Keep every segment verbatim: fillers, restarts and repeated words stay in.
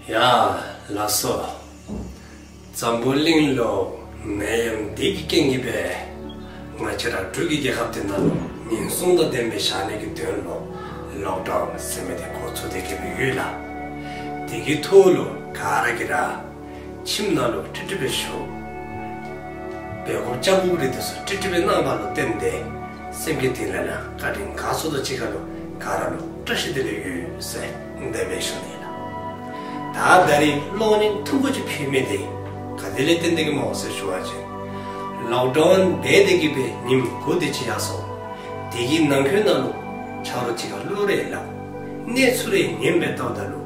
ཡ་ལགས་སོ། འཛམ་བུ་གླིང་ལུ་ནད་ཡམས་འདི་གི་རྐྱེན་གྱིས་སྦེ་ང་བཅས་ར་འབྲུག་གི་རྒྱལ་ཁབ་འདི་ནང་ལུ་ཉེན་སྲུང་དང་ལྡན་པའི་བཞག་ནི་གི་དོན་ལུ་ལོག་ཌའུན་ཟེར་མི་འདི་འགོ་བཙུགས་ཏེ་གི་སྦེ་ཡོད་ལགས། དེ་གི་ཐོག་ལུ་ག་ར་གིས་ར་ཁྱིམ་ནང་ལུ་ཀྲིག་ཀྲི་སྦེ་བཞུགས། འབད་དགོཔ་བྱ་དགོཔ་རེ་འདི་ཚུ་ཀྲིག་ཀྲི་སྦེ་གནང་བ་ལུ་བརྟེན་ཏེ་སེམས་ཀྱི་གཏིང་ལས་ལགས་བཀའ་དྲིན་དགའ་ཚོར་དང་གཅིག་ཁར་ལུ་ག་ར་ལུ་བཀྲ་ཤིས་བདེ་ལེགས་ཡོད་ཟེར་དེ་སྦེ་ཞུ་ནི་ལགས། ད་ད་རིས་གློག་བརྙན་ཐུང་ཀུ་ཅིག་ཕུལ་མི་འདི་ག་དེ་ལས་བརྟེན་ཏེ་གི་སྨོ་ཟེར་ཞུ་བ་ཅིན་ལོག་ཌའུན་འབད་དེ་གི་སྦེ་ཉིནམ་དགུ་དེ་ཅིག་ཡར་སོང་། དེ་གི་ནང་འཁོད་ནང་ལུ་ཆ་རོགས་གཅིག་ཁར་ལུ་རེ་ལགས་གནས་ཚུལ་རེ་ཉན་སྦེ་བལྟཝ་ད་ལུ་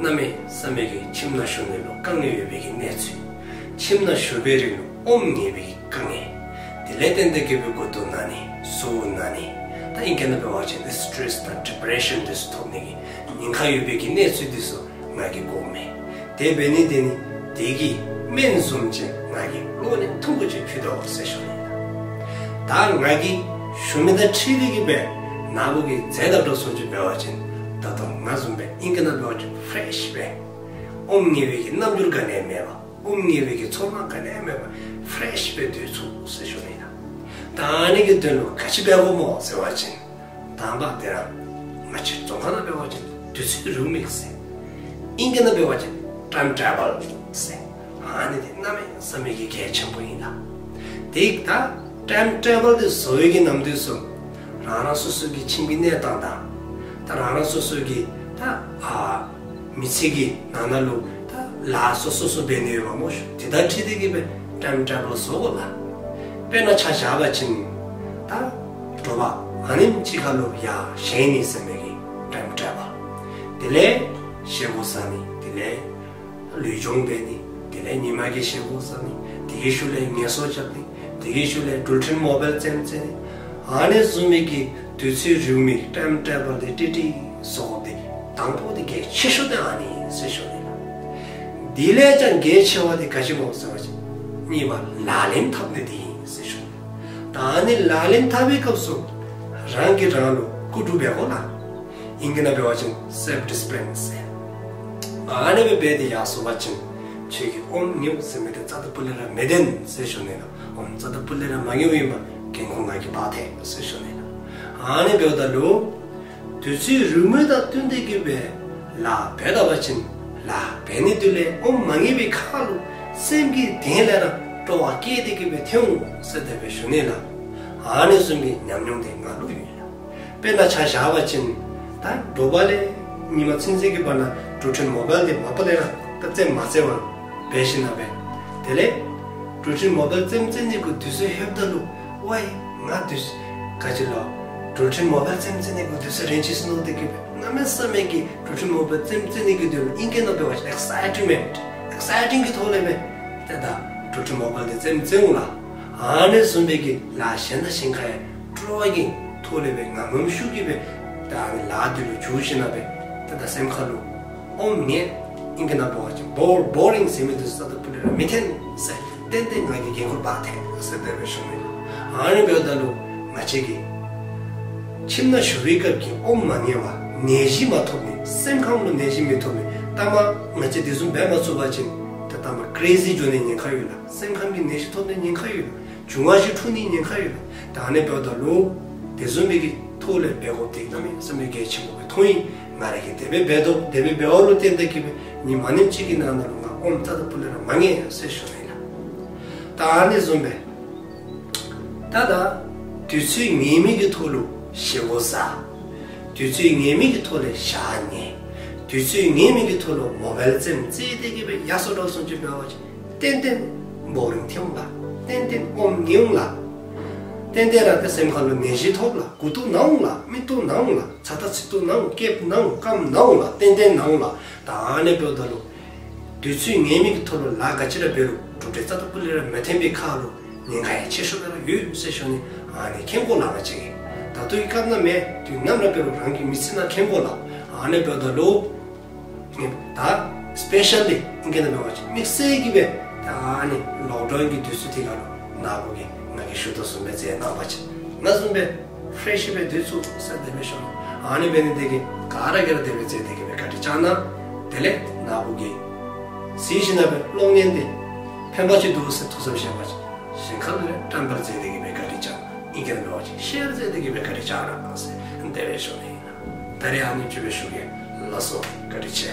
གནམ་མེད་ས་མེད་ཀྱི་ཁྱིམ་ནང་བཞུགས་ནི་ལུ་དཀའ་ངལ་ཡོད་པའི་གི་གནས་ཚུལ། ཁྱིམ་ནང་བཞུགས་པའི་རིང་ལུ་ཨོམ་ངལ་བའི་གི་དཀའ་ངལ། དེ་ལས་བརྟེན་ཏེ་གི་སྦེ་མགུ་ཏོ་ན་ནི་གཟུགས་ན་ནི་ད་ཨིང་སྐད་ནང་འབད་བ་ཅིན་སི་ཊེ་རེསི་དང་ཌི་པི་རེ་ཤཱན་འདི་ཚུ་ཐོབ་ནི་གི་ཉེན་ཁ་ཡོད་པའི་གི་གནས་ཚུལ་འདི་ཚུ་ང་གིས་གོཝ་མས། དེ་འབད་ནི་དེ་ནི་དེ་གི་སྨན་བཟུམ་ཅིག་ང་གིས་གློག་བརྙན་ཐུང་ཀུ་ཅིག་ཕུལ་དོ་ཟེར་ཞུ་ནི་ལགས། ད་ང་གིས་ཞུ་མི་དང་འཁྲིལ་ཏེ་གི་སྦེ་ནཱ་བུ་གིས་མཛད་དོ་བཟུམ་ཅིག་འབད་བ་ཅིན་ད་ལྟོ་ང་བཟུམ་སྦེ་ཨིང་སྐད་ནང་འབད་བ་ཅིན་ཕི་རེཤ་སྦེ་ཨོམ་ངལ་བའི་གི་རྣམ་འགྱུར་ག་ནི་ཡང་མེད་པར་ཨོམ་ངལ་བའི་གི་ཚོར་སྣང་ག་ནི་ཡང་མེད་པར་ཕི་རེཤ་སྦེ་སྡོད་ཚུགས་ཟེར་ཞུ་ནི་ལགས། ད་ཨ་ནི་གི་དོན་ལུ་ག་ཅི་འབད་དགོཔ་སྨོ་ཟེར་བ་ཅིན་དང་པ་དེ་ར་ང་བཅས་རྫོང་ཁ་ནང་འབད་བ་ཅིན་དུས་ཚོད་རེའུ་མིག་ཟེར། ཨིང་སྐད་ནང་འབད་བ་ཅིན་ཊའིམ་ཊེ་བཱལ་ཟེར། ཨ་ནི་འདི་གནམ་མེད་ས་མེད་ཀྱི་གལ་ཆེན་པོ་ཨིན་ལགས། དེ་ད་ཊའིམ་ཊེ་བཱལ་འདི་བཟོ་བའི་གི་ནམ་དུས་སུ་རང་རང་སོ་སོ་གི་ཁྱིམ་གྱི་གནས་སྟངས་དང་ད་རང་རང་སོ་སོ་གི་ད་ཨ་མི་ཚེ་གི་ནང་ན་ལུ་ད་ལཱ་སོ་སོ་སོ་འབད་ནི་ཡོདཔ་སྨོ་ཤིག། དེ་དང་འཁྲིལ་ཏེ་གི་སྦེ་ཊའིམ་ཊེ་བཱལ་བཟོ་དགོ་ལགས། དཔེར་ན་ཆ་བཞག་པ་ཅིན་ད་དྲོ་པ་ཨ་ནེམ་ཅིག་ཁར་ལུ་ཡར་བཞེངས་ནི་ཟེར་མི་གི་ཊའིམ་ཊེ་བཱལ། དེ་ལས་བཞེས་སྒོ་བཟའ་ནི། དེ་ལས་ལུས་སྦྱོང་འབད་ནི། དེ་ལས་ཉིན་མ་གི་བཞེས་སྒོ་བཟའ་ནི། དེ་གི་ཤུལ་ལས་ངལ་གསོ་རྐྱབ་ནི། དེ་གི་ཤུལ་ལས་འགྲུལ་འཕྲིན་མོ་བཱའིལ་རྩེདམོ་རྩེ་ནི། ཨ་ནི་བཟུམ་མའི་གི་དུས་ཚོད་རེའུ་མིག་ཊའིམ་ཊེ་བཱལ་འདི་ཀྲིག་ཀྲི་བཟོ་དགོཔ་འདི་དང་པོ་འདི་གལ་ཆེ་ཤོས་འདི་ཨ་ནི་ཨིན་ཟེར་ཞུ་ནི་ལགས། དེ་ལས་ཀྱང་གལ་ཆེ་བ་འདི་ག་ཅི་སྨོ་ཟེར་བ་ཅིན་གཉིས་པ་ལག་ལེན་འཐབ་ནི་འདི་ཨིན་ཟེར་ཞུ་ནི། ད་ཨ་ནི་ལག་ལེན་འཐབ་པའི་སྐབས་སུ་རང་གིས་རང་ལུ་བཀོད་སྒྲིག་འབད་དགོ་ལགས། ཨིང་སྐད་ནང་འབད་བ་ཅིན་སེལཕ་ཌི་སི་པི་ལིན་ཟེར། ཨ་ནི་སྦེ་འབད་དེ་ཡར་སོང་པ་ཅིན་ཁྱོད་ཀྱི་ཨོམ་ངལཝ་ཟེར་མི་འདི་རྩ་དང་སྤུ་ལས་ར་མི་ཐོན་ཟེར་ཞུ་ནི་ལགས། ཨོམ་རྩ་དང་སྤུ་ལས་ར་མ་ངལཝ་ཨིན་པར་འགན་ཁུར་ང་གིས་འབག་ཐལ་ཟེར་ཞུ་ནི་ལགས། ཨ་ནི་འབདཝ་ད་ལུ་དུས་ཚོད་རེའུ་མིག་དང་བསྟུན་ཏེ་གི་སྦེ་ལཱ་འབད་ད་པ་ཅིན་ལཱ་འབད་ནི་དེ་ལས་ཨོམ་མ་ངལ་བའི་ཁར་ལུ་སེམས་ཀྱི་གཏིང་ལས་ར་སྤྲོ་བ་སྐྱེས་ཏེ་གི་སྦེ་ཐོན་འོང་ཟེར་དེ་སྦེ་ཞུ་ནི་ལགས། ཨ་ནི་བཟུམ་གྱི་ཉམས་མྱོང་འདི་ང་ལུ་ཡོད་ལགས། དཔེར་ན་ཆ་བཞག་པ་ཅིན་ད་དྲོ་པ་ལས་ཉིན་མ་ཚུན་ཚོད་ཀྱི་བར་ན་འགྲུལ་འཕྲིན་མོ་བཱའིལ་འདི་མ་པ་ལས་ར་ད་རྩེདམོ་མ་རྩེ་བར་འབད་ཞིནམ་ལས་དེ་ལས་འགྲུལ་འཕྲིན་མོ་བཱའིལ་རྩེདམོ་རྩེ་ནི་གི་དུས་ཚོད་ལྷོདཔ་ད་ལུ་ཝའི་ང་དུས་ག་ཅི་ལོ་འགྲུལ་འཕྲིན་མོ་བཱའིལ་རྩེདམོ་རྩེ་ནི་གི་དུས་ཚོད་རན་ཅི་ཟེར་མནོ་སྟེ་གི་སྦེ་གནམ་མེད་ས་མེད་ཀྱི་འགྲུལ་འཕྲིན་མོ་བཱའིལ་རྩེདམོ་རྩེ་ནི་གི་དོན་ལུ་ཨིང་སྐད་ནང་འབད་བ་ཅིན་ཨེག་སའིཊ་མེནཊ་ཨེག་སའིཊིང་གི་ཐོག་ལས་སྦེ་ཏེ་ད་འགྲུལ་འཕྲིན་མོ་བཱའིལ་འདི་རྩེདམོ་རྩེ་འོང་ལགས། ཨ་ནི་བཟུམ་སྦེ་གི་ལཱ་གཞན་དང་གཞན་ཁར་ཡང་སྤྲོ་བ་གི་ཐོག་ལས་སྦེ་ངམ་ངམ་ཤུགས་ཀྱིས་སྦེ་ད་ཨ་ནི་ལཱ་འདི་ལུ་འཇུག་ཞིནམ་ལས་སྦེ་ཏེ་ད་སེམས་ཁར་ལུ་ཨོམ་ངལ་ཨིང་སྐད་ནང་འབད་བ་ཅིན་བོར་བོ་རིང་ཟེར་མི་འདི་ཚུ་རྩ་དང་སྤུ་ལས་ར་མི་ཐོན་ཟེར་ཏན་ཏན་ང་གིས་འགན་ཁུར་འབག་ཐལ་ཟེར་དེ་སྦེ་ཞུ་ནི་ལགས། ཨ་ནི་འབདཝ་ད་ལུ་ང་བཅས་ཀྱིས་ཁྱིམ་ནང་བཞུགས་པའི་སྐབས་ཀྱི་ཨོམ་མ་ངལ་བར་ནད་གཞི་མ་ཐོབ་ནི་སེམས་ཁམས་ལུ་ནད་གཞི་མི་ཐོབ་ནི་ལྟ་མ་ང་བཅས་དེ་བཟུམ་འབད་མ་ཚུགས་པ་ཅིན་ཏེ་ལྟ་མ་ཀྲེ་ཟི་འགྱོ་ནི་ཉེན་ཁ་ཡོད་ལགས། སེམས་ཁམས་ཀྱི་ནད་གཞི་ཐོབ་ནི་ཉེན་ཁ་ཡོད་ལགས། འབྱུང་བ་བཞི་འཁྲུག་ནི་ཉེན་ཁ་ཡོད་ལགས། ད་ཨ་ནི་འབདཝ་ད་ལུ་དེ་བཟུམ་མའི་གི་ཐོག་ལས་འབད་དགོཔ་འདི་གནམ་མེད་ས་མེད་གལ་ཆེན་པོ་སྦེ་མཐོང་ཡི། ང་ར་གིས་དེ་སྦེ་འབད་དོ། དེ་སྦེ་འབདཝ་ལུ་བརྟེན་ཏེ་གི་སྦེ་ཉིནམ་ཨ་ནེམ་ཅིག་གི་ནང་ན་ལུ་ང་ཨོམ་རྩ་དང་སྤུ་ལས་ར་མ་ངལ་ཟེར་ཞུ་ནི་ལགས། ད་ཨ་ནི་བཟུམ་སྦེ་ད་ད་དུས་ཚོད་ངལ་མི་གི་ཐོག་ལུ་བཞེས་སྒོ་བཟའ། དུས་ཚོད་ངལ་མི་གི་ཐོག་ལས་ཞག་ཉལ། དུས་ཚོད་ངལ་མི་གི་ཐོག་ལུ་མོ་བཱའིལ་རྩེདམོ་རྩེ་སྟེ་གི་སྦེ་ཡར་སོང་དྲགས་སོང་ཅིག་འབད་བ་ཅིན་ཏན་ཏན་བོ་རིང་ཐོན་འོང་ལགས། ཏན་ཏན་ཨོམ་ངལ་འོང་ལགས། ཏན་ཏན་ར་ཏེ་སེམས་ཁར་ལུ་ནད་གཞི་ཐོབ་ལགས། མགུ་ཏོ་ན་འོང་ལགས། མིག་ཏོ་ན་འོང་ལགས། ཚ་ཏ་ཚིག་ཏོ་ན་འོང་། སྐེདཔ་ན་འོང་། རྐངམ་ན་འོང་ལགས། ཏན་ཏན་ན་འོང་ལགས། ད་ཨ་ནི་འབདཝ་ད་ལུ་དུས་ཚོད་ངལ་མི་གི་ཐོག་ལུ་ལཱ་ག་ཅི་ར་འབད་རུང་གྲུབ་འབྲས་རྩ་དང་སྤུ་ལས་ར་མི་ཐོན་པའི་ཁར་ལུ་ཉེན་ཁ་ཡང་ཆེ་ཤོས་སྦེ་ར་ཡོད་ཟེར་ཞུ་ནི། ཨ་ནི་མཁྱེན་དགོ་ལགས། ང་བཅས་ཀྱིས་ད་ལྟོའི་སྐབས་ནང་མེན། དུས་ནམ་ར་འབད་རུང་རང་གི་མི་ཚེ་ནང་མཁྱེན་དགོ་ལགས། ཨ་ནི་འབདཝ་ད་ལུ་ད་སི་པེ་ཤལ་ལི་ཨིང་སྐད་ནང་འབད་བ་ཅིན་དམིགས་བསལ་གྱིས་སྦེ་ད་ཨ་ནི་ལོག་ཌའུན་གྱི་དུས་ཚོད་འདི་ཁར་ལུ་ནཱ་བུ་གིས་ང་གིས་ཞུ་དོ་བཟུམ་སྦེ་མཛད་གནང་བ་ཅིན་ང་བཟུམ་སྦེ་ཕི་རེཤ་སྦེ་སྡོད་ཚུགས་ཟེར་དེ་སྦེ་ཞུ་ནི། ཨ་ནི་འབད་ནི་དེ་གིས་ག་ར་གིས་ར་དེ་སྦེ་མཛད་དེ་གི་སྦེ་བཀའ་དྲིན་བསྐྱང་གནང་། དེ་ལས་ནཱ་བུ་གིས་གཟིགས་ཞིནམ་ལས་གློག་བརྙན་འདི་ཕན་པ་ཅིག་འདུག་ཟེར་ཐུགས་བསམ་བཞེས་པ་ཅིན་གཞན་ཁ་ལུ་ཡང་བཀྲམ་སྤེལ་མཛད་དེ་གི་སྦེ་བཀའ་དྲིན་བསྐྱང་། ཨིང་སྐད་ནང་འབད་བ་ཅིན་ཤེར་མཛད་དེ་གི་སྦེ་བཀའ་དྲིན་བསྐྱང་གནང་ཟེར་དེ་སྦེ་ཞུ་ནི་ཨིན། ད་རིས་ཨ་ནི་ཅིག་སྦེ་ཞུ་གེ། ལགས་སོ། བཀའ་དྲིན་ཆེ།